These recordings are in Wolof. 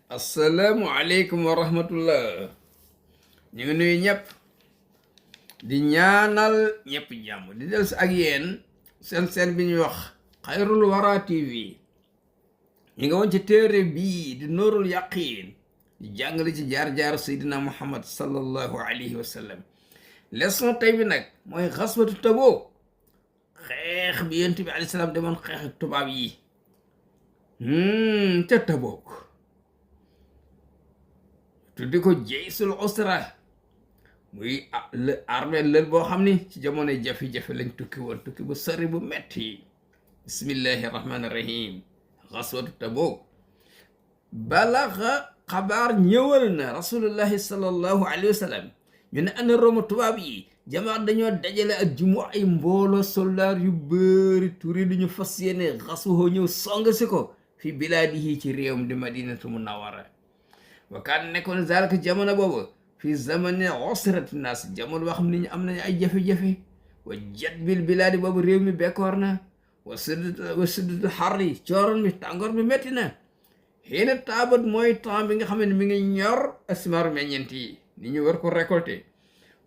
asalaamualeykum wa rahmatullah. ñu ngi nuyu ñëpp di ñaanal ñëpp jàmm di del si ak yéen seen bi ñuy wax xayrul wara tv. ñu nga woon ci téere bii di Nuurul Yaqiin di jàngale ci jaar-jaar seydina muhammad sallallahu alayhi wa sallam. leçon tey bi nag mooy xaswatu Tabuk, xeex bi yonent bi alayhi salaam demoon xeex ak tubaab yi ca Tabuk. tuddi ko jaysul usra, muy armée lël boo xam ni ci jamono jafe-jafe lañ tukki woon, tukki bu sori bu metti. bismillahi rahmaani rahim. xaswatu Tabuk. balaxa xabaar ñëwal na rasulullahi sallallahu alayhi wa sallam ñu ne ana Roma tubaab yi jamaat dañoo dajale ak jumu ay mbooloo soldaar yu bëri turi lu ñu fas yéene xasuhoo ñëw song si ko fi bilaadihi ci réewam di madinatu munawara. wa kaan nekkoon zalika jamono boobu fi zamani usrati naas, jamono boo xam ne ñu am nañu ay jafe-jafe. wa jadbil bilaadi boobu réew mi bekkoor na. wa siddatu xarri cooroon mi tàngoor mi métti na. xiina taabat mooy temps bi nga xam ne mi ngi ñor asmar meññeent yi ni ñu war ko récolter.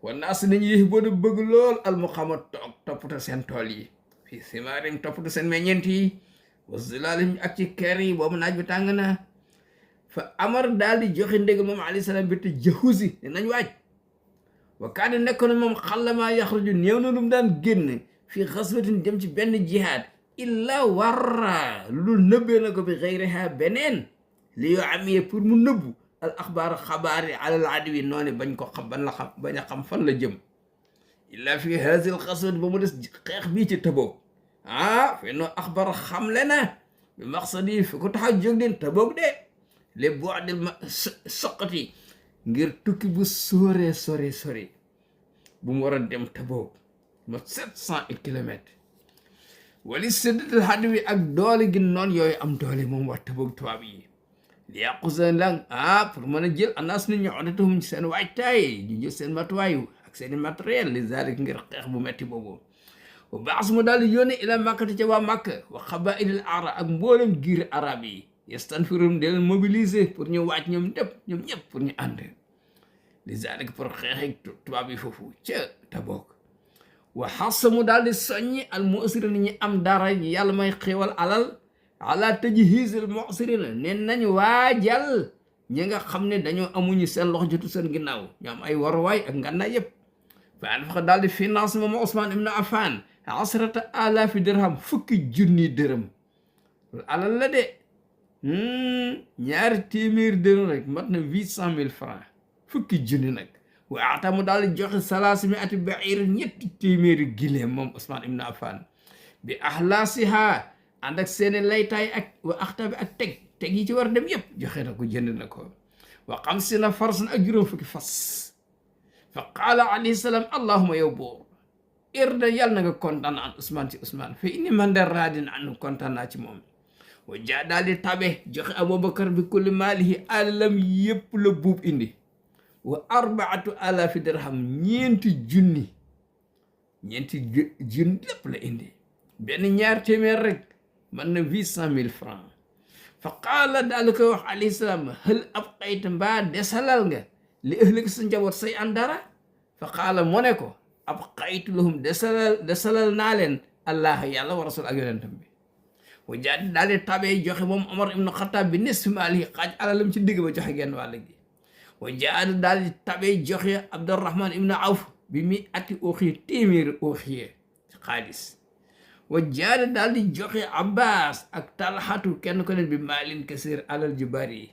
wa naas nañu yéex boo da bëgg lool almuqama toog toppatoo seen tool yi fii simaarim toppatoo seen meññeent yi. wa zilaalim ak ci kër yi boobu naaj bi tàng na. fa amar daal di joxe ndég moom alayhi salaam bi te jahusi ne nañ waaj. wa kaane nekkoon moom xallamaa yaxruju néew na lu mu daan génn fii xaswatin dem ci benn jihaad illa warra lu nëbbee na ko bi xayriha beneen li yoo amee pour mu nëbbu al axbaar xabaar yi alal adwi noonu bañ ko xam bañ a xam fan la jëm. illa fi haazil xaswat ba mu des xeex bii ci Tabuk. fe noo axbaar xamle na bi maqsadi fi ko tax a jóg den Tabuk de les bois del ma soqati ngir tukki bu sore bu mu war a dem Tabuk ma 700 kilomètres. wali séddatal xadd wi ak doole gi noonu yooyu am doole moom wax Tabuk tubaab yi li yàqu seen lang pour mën a jël anaas nit ñu odatuhum ci seen waajtaay ñu jël seen matuwaayu ak seeni matériel li zalik ngir xeex bu metti boobu. bu baax mu daal di yónnee ila màkkati ca waa Màkka wa xabaa'ilil arab ak mboolem giir arab yi yastanfirum de leen mobiliser pour ñu waaj ñoom ñëpp pour ñu ànd li zalik pour xeex tubaab yi foofu ca Tabuk. wa xasamu daal di soññi al mu'sirina ñi am dara ñi yàlla may xéewal alal ala tajhiizil mu'sirina ne nañ waajal ñi nga xam ne dañoo amuñu seen loxo jotu seen ginnaaw ñu am ay waruwaay ak ngànnaay yëpp. fa anfaqa daal di finance moom Usmaan ibn Affan 10,000 dirham 10,000 dërëm alal la de. 200 dërëm rek mat na 800,000 francs 10,000 nag. wa atamu daal di joxe 300 ba'iir 300 gileem moom Usmaan ibn Affan bi ahlaasiha ànd ak seeni laytaay ak wa axtaabi ak teg yi ci war dem yëpp joxe na ko jënd na ko. wa 50 farsan ak juróom fukki fas. fa qaala alayhi salaam allahuma yow buur irda yàlla na nga kontaan an Usmaan ci Usmaan fa inni man de raadin anu kontaan naa ci moom. wa jaa daal di tabe joxe Abubakar bi kulli maalihi alalam yëpp la buub indi. wa 4,000 dirham ñeenti junni lépp la indi. benn 200 rek mën na 800,000 francs. fa qaala daal di koy wax alayhi salaam hal abqayta mbaa desalal nga li ahlika sa njaboot say an dara. fa qaala mu ne ko abqaytu lahum desalal naa leen allah yàlla wa rasul ak yonentam bi. wa jaadi daal di tabee joxe moom Omar ibnu Xattaab bi nisfi maalihi xaaj alalam ci digg ba joxe genn wàll gi. wa jaadi daal di tabee joxe Abdurrahman ibnu Awf bi mi ati uxiye 100 uxiye ci xaalis. wa jaadi daal di joxe Abbas ak Talxatu kenn ko nen bi maalin kasir alal ju bari.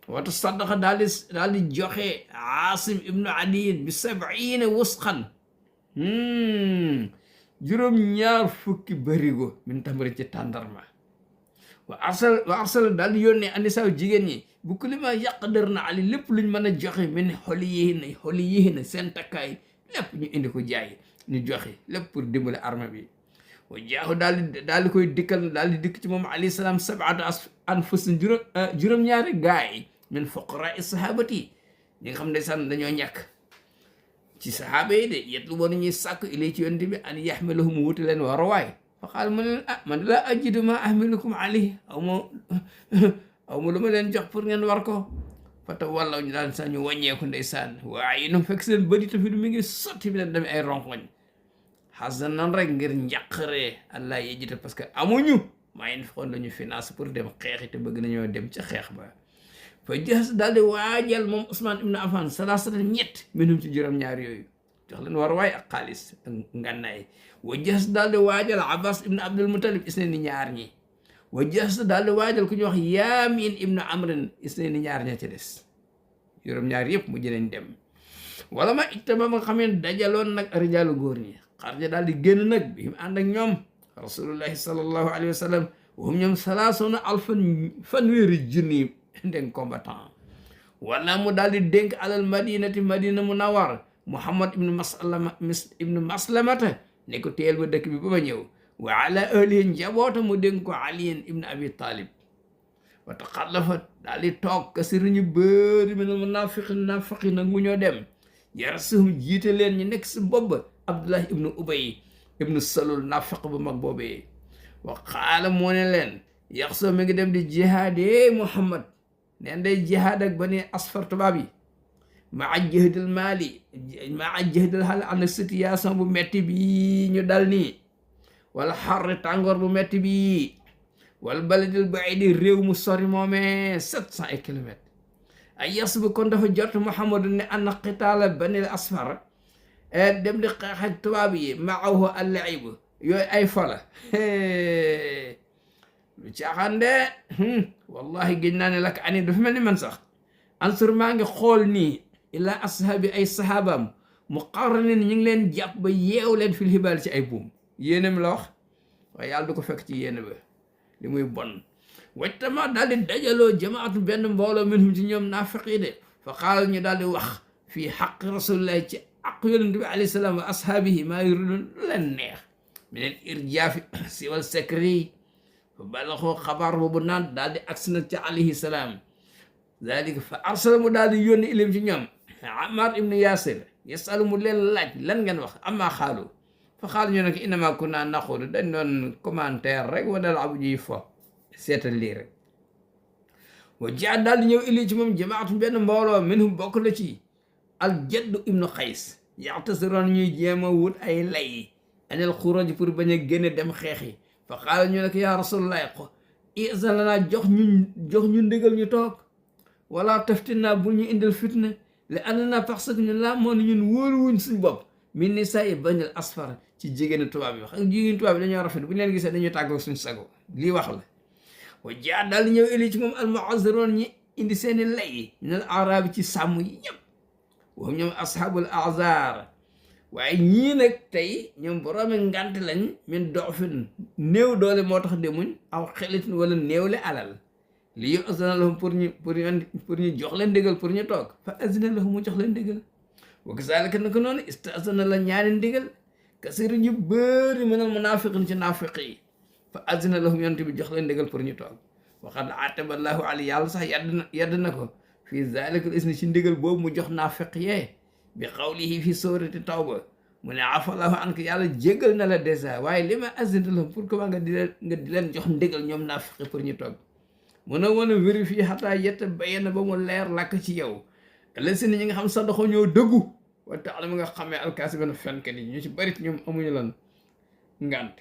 wa tasaddaqa daal di joxe Aasim ibnu Adiy bi 70 wusqan 20 barigo min tamri ci tàndarma. wa arsala daal di yónnee annisaaw jigéen ñi bu kulli ma yaqdir na ali lépp luñ mën a joxe min xoliyihin seen takkaay lépp ñu indi ko jaay ñu joxe lépp pour dimbale armée bi. wa jaahu daal di koy dikkal daal di dikk ci moom alayhi salaam 7 anfusin juróom-ñaari gaay min fuqaraa sahabati ñi nga xam ne san dañoo ñàkk ci sahaaba yi de yetlu boon ñuy sàkk ilay ci yonent bi an yaxmilahum wuti leen waruwaay. fa qaal mu ne man laa ajidu ma ahmilukum alayhi aw ma aw ma lu ma leen jox pour ngeen war ko fata wallaw ñu daan sax ñu wàññeeku ndeysaan waaye ñoom fekk seen bëri tamit mi ngi sotti bi leen demee ay ronkoñ xasanan rek ngir njàqaree allah yejjite parce que amuñu maa ngi xool lañu finance pour dem xeexi te bëgg nañoo dem ca xeex ba fa jës daal di waajal moom Ousmane ibn Affan salaasatan ñett minum ci juróom-ñaar yooyu jox leen war waay ak xaalis ak ngànnaay wa jës daal di waajal Abbas ibn Abdul Muttalib is ne ni ñaar ñi wa jës daal di waajal ku ñuy wax Yaamin ibn Amrin is ne ni ñaar ña ci des juróom-ñaar yëpp mu jëleen dem wala ma ittama ba nga xam ne dajaloon nag rijaalu góor ñi xarja daal di génn nag bi mu ànd ak ñoom rasulullahi sallallahu alayhi wa sallam wahum ñoom salaasuna alfan fanweeri junni ndeng combattant wala mu daal di dénk alal madina munawwar Muhammad ibnu maslamata ne ko teel ba dëkk bi ba ñëw wa ala ahlihi njaboota mu dénk ko aliyin ibnu abi talib wa taxallafa daal di toog kasir ñu bëri minal munaafiqiin naafiqi nag mu ñoo dem yarasuhum jiite leen ñu nekk si bopp Abdullah ibnu Ubay ibnu Salul naafiq bu mag boobee wa qaala moo ne leen yaxsoo mi ngi dem di jihaade Muhammad neen day jihaad ak bani asfar tubaab yi maa jahdil maali maa jahdil xal am na situation bu metti bi ñu dal nii wala xarri tàngoor bu metti bi wala baladil baidi réew mu sori moomee 700 kilomètres ay yas bu kon dafa jot Muhammadu ne anna qitaala banil asfar dem di xeex ak tubaab yi maahu al-laib yooyu ay fala lu caaxaan de wallahi géñ naa ne la ka ani dafa mel ni man sax ansur maa ngi xool nii ila ashaabi ay sahaabam muqarranin ñu ngi leen jàpp ba yeew leen fil hibaal ci ay buum yéene mi la wax waaye yàlla du ko fekk ci yéene ba li muy bon wajtama daal di dajaloo jamaatu benn mbooloo minhum ci ñoom naafiq yi de fa qaal ñu daal di wax fii xaq rasulillahi ci ak yonent bi alayhi salaam wa ashaabihi maa yuridun lu leen neex mineen irjaafi siwal secret fa balaxoo xabaar boobu naan daal di agsi nag ci alayhi salaam dalika fa arsala mu daal di yónni ilim ci ñoom Ammar ibnu Yaasir yasalu mu leen laaj lan ngeen wax amma xaalu fa xaal ñu ne ko innama kunna naxuudu dañ doon commentaire rek wa dal abu jiy fo seetal lii rek wa jaa daal di ñëw ili ci moom jamaatu benn mbooloo minhum bokk la ci al jaddu ibnu xays yaxtasiroon ñuy jéem a wut ay lay anel xuruj pour bañ a génne dem xeexi fa xaala ñu ne ko yaa rasulallah izan lanaa jox ñu ndigal ñu toog wala taftinaa bul ñu indil fitna li ànd naa parce que ñun laa moo ne ñun wóoruwuñ suñ bopp min nisaa i banil asfar ci jigéenu tubaab yi wax ak jigéenu tubaab yi dañoo rafet bu ñu leen gisee dañuy tàggoo suñ sago lii wax la wa jaa daal ñëw ili ci moom al mu'azziroon ñi indi seeni lay minal arabi ci sàmm yi ñëpp waxum ñoom ashaabul azar waaye ñii nag tey ñoom boroomi ngant lañ min doofin néew doole moo tax demuñ aw xelitin wala néewle alal li yu'zana lahum pour ñu jox leen ndigal pour ñu toog fa azina lahum mu jox leen ndigal wa kazalika naka noonu istazana la ñaani ndigal kasiru ñu bëri minal munaafiqiin ci naafiq yi fa azina lahum yonent bi jox leen ndigal pour ñu toog waxad ataba allahu ali yàlla sax yedd na ko fii zalikal isni ci ndigal boobu mu jox naafiq yee bi qawlihi fi suurati tawba mu ne afallahu anka yàlla jégal na la dèjà waaye li ma azina lahum pour que nga di leen jox ndigal ñoom naafiq pour ñu toog mun a wan a vérifier xataa yetta bayyana ba mu leer làkk ci yow la si ni ñi nga xam sax daxoo ñëw dëggu wa taala mi nga xamee alkaasibiina fenkat yi ñu ci bërit ñoom amuñu lan ngànt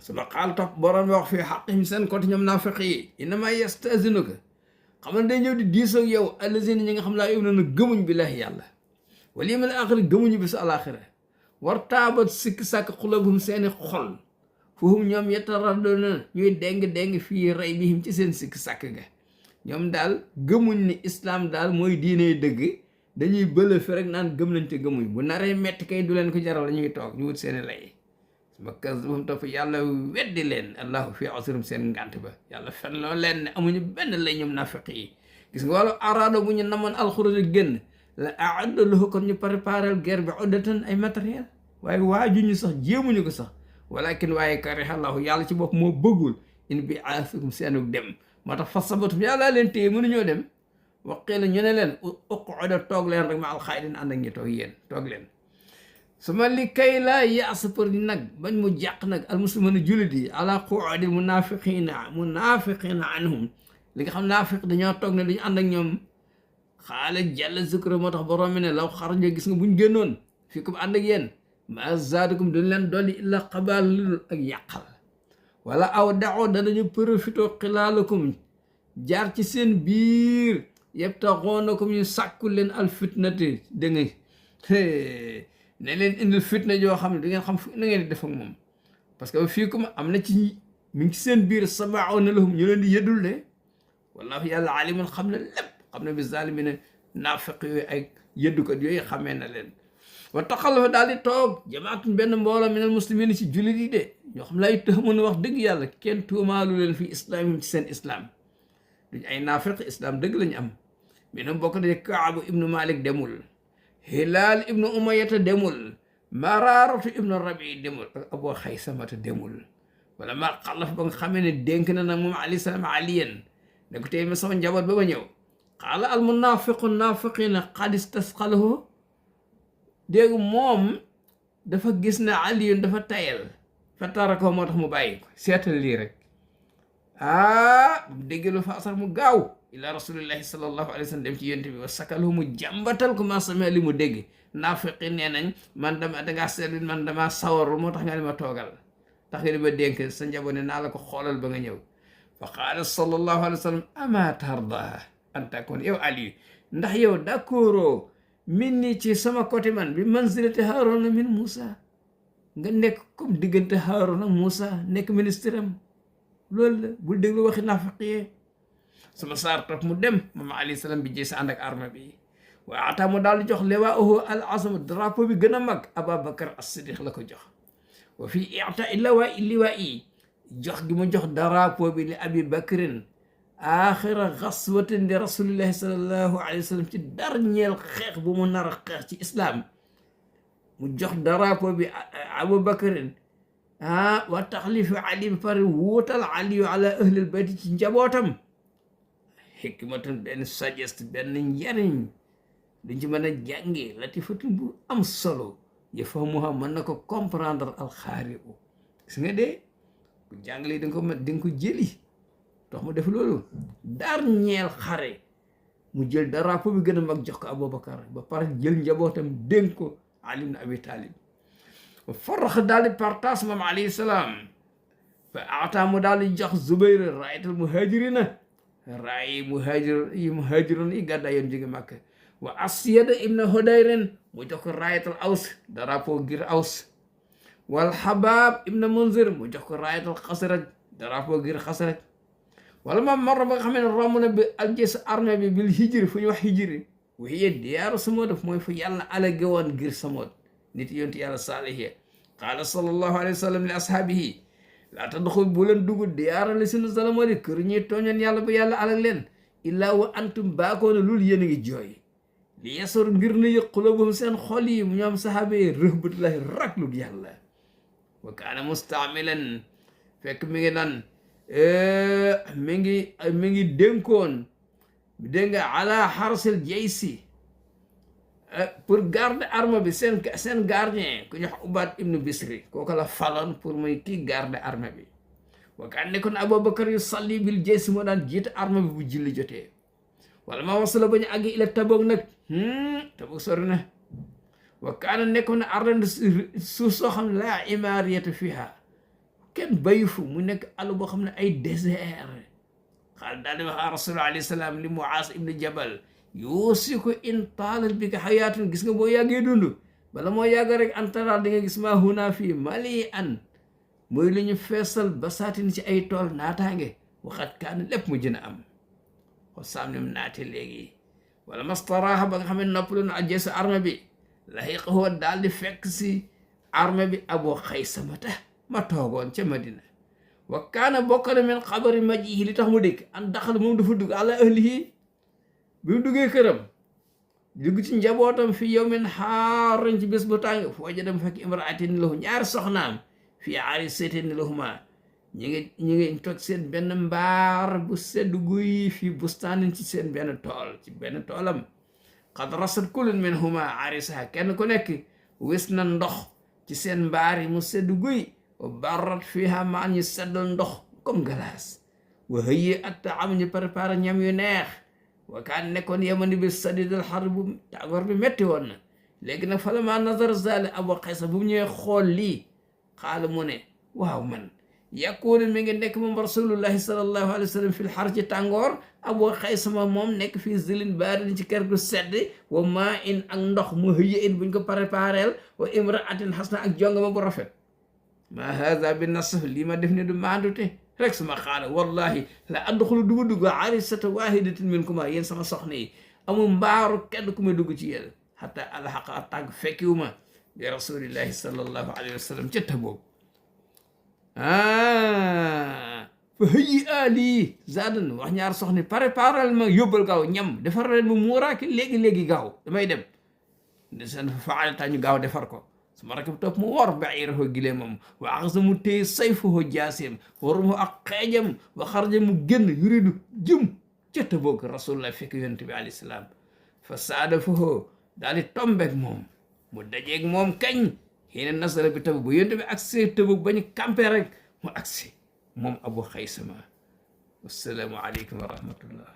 suma xaal topp borom wax fii xaqihim seen côté ñoom naafiq yi innama yastazinuka xam ne day ñëw di diisoo yow allazina ñi nga xam laa yu'minuuna gëmuñ billaahi yàlla wal yawmil aaxir gëmuñu bisu alaaxira war taabat sikki sàkk xulubuhum seeni xol foofu ñoom yataraddoona ñuy déng fii raybihim ci seen sikki sàkk ga ñoom daal gëmuñ ni islaam daal mooy diine dëgg dañuy bële fi rek naan gëm nañ te gëmuñ bu naree metti kay du leen ko jaral la ñuy toog ñu wut seeni lay suma kasbahum topp yàlla weddi leen allahu fi asrum seen ngànt ba yàlla fen loo leen ne amuñu benn lay ñoom naafiq yi gis nga wàllu araado bu ñu namoon alxuruj génn la aadda lahu kon ñu préparel guerre bi uddatan ay matériel waaye waajuñu sax jéemuñu ko sax walakin waaye kariha allahu yàlla ci bopp moo bëggul in bi aasukum seenug dem moo tax fa sabatum yàllaa leen téye mënuñoo dem waqila ñu ne leen uq'uda toog leen rek ma alxaa'idin ànd ak ñi toog yéen toog leen su ma li kay laa yaasa pour nag bañ mu jàq nag almuslimina jullit yi ala qu'udil munafiqina anhum li nga xam naafiq dañoo toog ne duñu ànd ak ñoom xaala jàlla zikra moo tax borom mi ne law xaraja gis nga buñ génnoon fii kum ànd ak yéen ma zaadakum duñ leen dolli illa xabaal lu ak yàqal wala aw daxoo danañu profité xilaalakum jaar ci seen biir yabtaxoonakum ñu sàkku leen al fitnati da nga ne leen indil fitna joo xam ne du ngeen xam na ngeen di def ak moom parce que fii kum am na ci mi ngi ci seen biir samaauna lahum ñu leen di yëddul de wallaahu yàlla alimun xam na lépp xam na bi zaalimiina naafiq yooyu ay yëddukat yooyu xamee na leen wa taxallafa daal di toog jamaatun benn mbooloo minal muslimiin ci jullit yi de ñoo xam lay tëxamun wax dëgg yàlla kenn tuumaalu leen fi islaamim ci seen islam duñ ay naafiq islam dëgg lañu am minhum bokk na Kaabu ibnu Malik demul Hilaal ibnu Umayyata demul Maraaratu ibnu Rabi demul ak Abu Xaysamata demul wala maa xalaf ba nga xamee ne dénk na nag moom alayhi salaam aliyan ne ko tey ma sama njaboot ba ñëw qaala al munaafiqu naafiqiina qad istasqalahu dégg moom dafa gis ne aliyun dafa tayal fa tarako moo tax mu bàyyi ko seetal lii rek bu dégg lu fa asar mu gaaw ila rasulillahi sallallahu alayhi wa sallam dem ci yonent bi wa sakalu mu jàmbatal ko maa sama li mu dégg naafiqi nee nañ man dangaa seetlu man damaa sawarul moo tax nga di ma toogal tax nga di ma dénk sa njaboot ne naa la ko xoolal ba nga ñëw fa qaala sallallahu alayhi wa sallam ama tarda an takun yow Aliou ndax yow d'accord min ni ci sama côté man bi manzilati Haaruna min Moussa nga nekk comme diggante Haaruna ak Moussa nekk ministre am loolu la bul déglu waxi naafiqiyee sama saar topp mu dem moom alayhi salaam bi jeesa ànd ak armée bi waa ata mu daal di jox liwaahu al azam drapeau bi gën a mag Ababakar as-Siddiq la ko jox wa fii i'ta liwaa yi jox gi mu jox drapeau bi li Abi Bakrin axira xaswatin li rasulillahi sallallahu alayhi wa sallam ci dernier xeex bu mu nar a xeex ci islam mu jox drapeau bi Abu Bakrin wa taxlifu Ali bi pare wuutal Aliyu ala ahlil bayti ci njabootam xikmatan benn sagesse benn njariñ duñ ci mën a jànge latifatun bu am solo yafhamuha mën na ko comprendre alxaari'u gis nga dee ku jàngale di nga ko jëli tax mu def loolu daar ñeel xare mu jël drapeau bi gën a mag jox ko Abubakar ba pare jël njabootam dénk ko Ali ibn Abi Talib farax daal di partage moom alayhi salaam fa ata mu daal di jox Zubayr raayatul muhajirina raay muhajiroon yi gàddaa yoon jóge Makka wa Asyada ibn Hudayrin mu jox ko raayatul Aws drapeau ngir Aws wal Habab ibn Munzir mu jox ko raayatul Xasraj drapeau ngir Xasraj wala ma marra ba nga xam ne romb na bi aljees armée bi bil hijri fu ñu wax hijri waxiye diyaaru Samood mooy fu yàlla alage woon ngir Samood nit yonti yàlla saalihiya qaala sallallahu alayhi wa sallam li ashaabihi laa tadxul bu leen dugg diyaara la sinu zalamoo di kër ñuy tooñoon yàlla ba yàlla alag leen illaa wa antum baakoona loolu yéen a ngi jooy li yasor ngir na yëg qulubuhum seen xol yi mu ñoom sahaaba yi rëhbatullahi raglug yàlla wa kaana mustaamilan fekk mi ngi naan mi ngi dénkoon dégg nga ala xarsil jaysi pour garder arme bi seen gardien ku ñu wax Ubaad ibnu Bisri kooku la faloon pour muy kii garder arme bi wa kaan nekkoon Abubakar yu salli bil jaysi moo daan jiite arme bi bu julli jotee wala ma wasala ba ñu àgg ila Tabuk nag Tabuk sori na wa kaana nekkoon na ardan suuf soo xam ne laa imaariyata fiha kenn bayu fu mu nekk àll boo xam ne ay désert xaal daal di wax rasulullah alayhi salaam li Muaaz ibnu Jabal yuusiku in taalal bi ka xayaatun gis nga boo yàggee dund bala moo yàgg rek antaraal di nga gis maa huna fii mali an mooy lu ñu feesal basaatin ci ay tool naataange waxat kaan lépp mu jën a am xo saam ni mu naate léegi wala mastaraaxa ba nga xam ne noppalu na ajjee sa arme bi laxiqahu daal di fekk si arme bi Abu Xaysamata ma toogoon ca Madina wa kaana bokk na min xabari majihi li tax mu dëkk an daxal moom dafa dugg ala ahlihi bi mu duggee këram dugg ci njabootam fi yawmin xaarin ci bés bu tàng fu wajada mu fekk imraatin lahu ñaari soxnaam fii arisatin lahuma ñi ngi toog seen benn mbaar bu sedd guy fii bustaanin ci seen benn tool ci benn toolam qad rasat kullun minhuma arisaha kenn ku nekk wis na ndox ci seen mbaar yi mu sedd guy wa barrat fiha maa ñu seddal ndox comme glace wa hëyi atta am ñu préparé ñam yu neex wa kaan nekkoon yamani bi sadidal xar bu tàngoor bi metti woon na léegi nag fa lama nazar zali Abu Qays bu mu ñëwee xool lii xaala mu ne waaw man yakunu mi ngi nekk moom rasulullahi sallallahu alayhi wa sallam fil xar ci tàngoor Abu Qays ma moom nekk fii zilin baridin ci kër gu sedd wa maa in ak ndox mu hëyi in buñ ko prépareel wa imraatin xasna ak jongama bu rafet ma hada bi nasf lii ma def ni du maandute rek suma xaala wallahi la adxulu du ma dugg arisata wahidatin minkuma yéen sama soxna yi amul mbaaru kenn ku may dugg ci yéen xata alxaqa a tàgg fekkiwu ma bi rasulillahi sallallahu alayhi wa sallam ca Tabuk fa hëyi ali zadan wax ñaar soxna préparal ma yóbbal gaaw ñam defar leen ma muuraaki léegi-léegi gaaw damay dem de seen faalata ñu gaaw defar ko suma rakib topp mu war bairahu gileemam wa axasa mu téye sayfahu jaaseem warumu ak xeejam wa xarja mu génn yuridu jëm ca Tabuk rasulullah fekk yonent bi alayhi salaam fa saadafahu daal di tombeeg moom mu dajeeg moom kañ xëy na nasara bi Tabuk bu yonent bi agsi Tabuk bañu campé rek mu agsi moom Abu Qays ma wassalaamu aleykum wa rahmatullah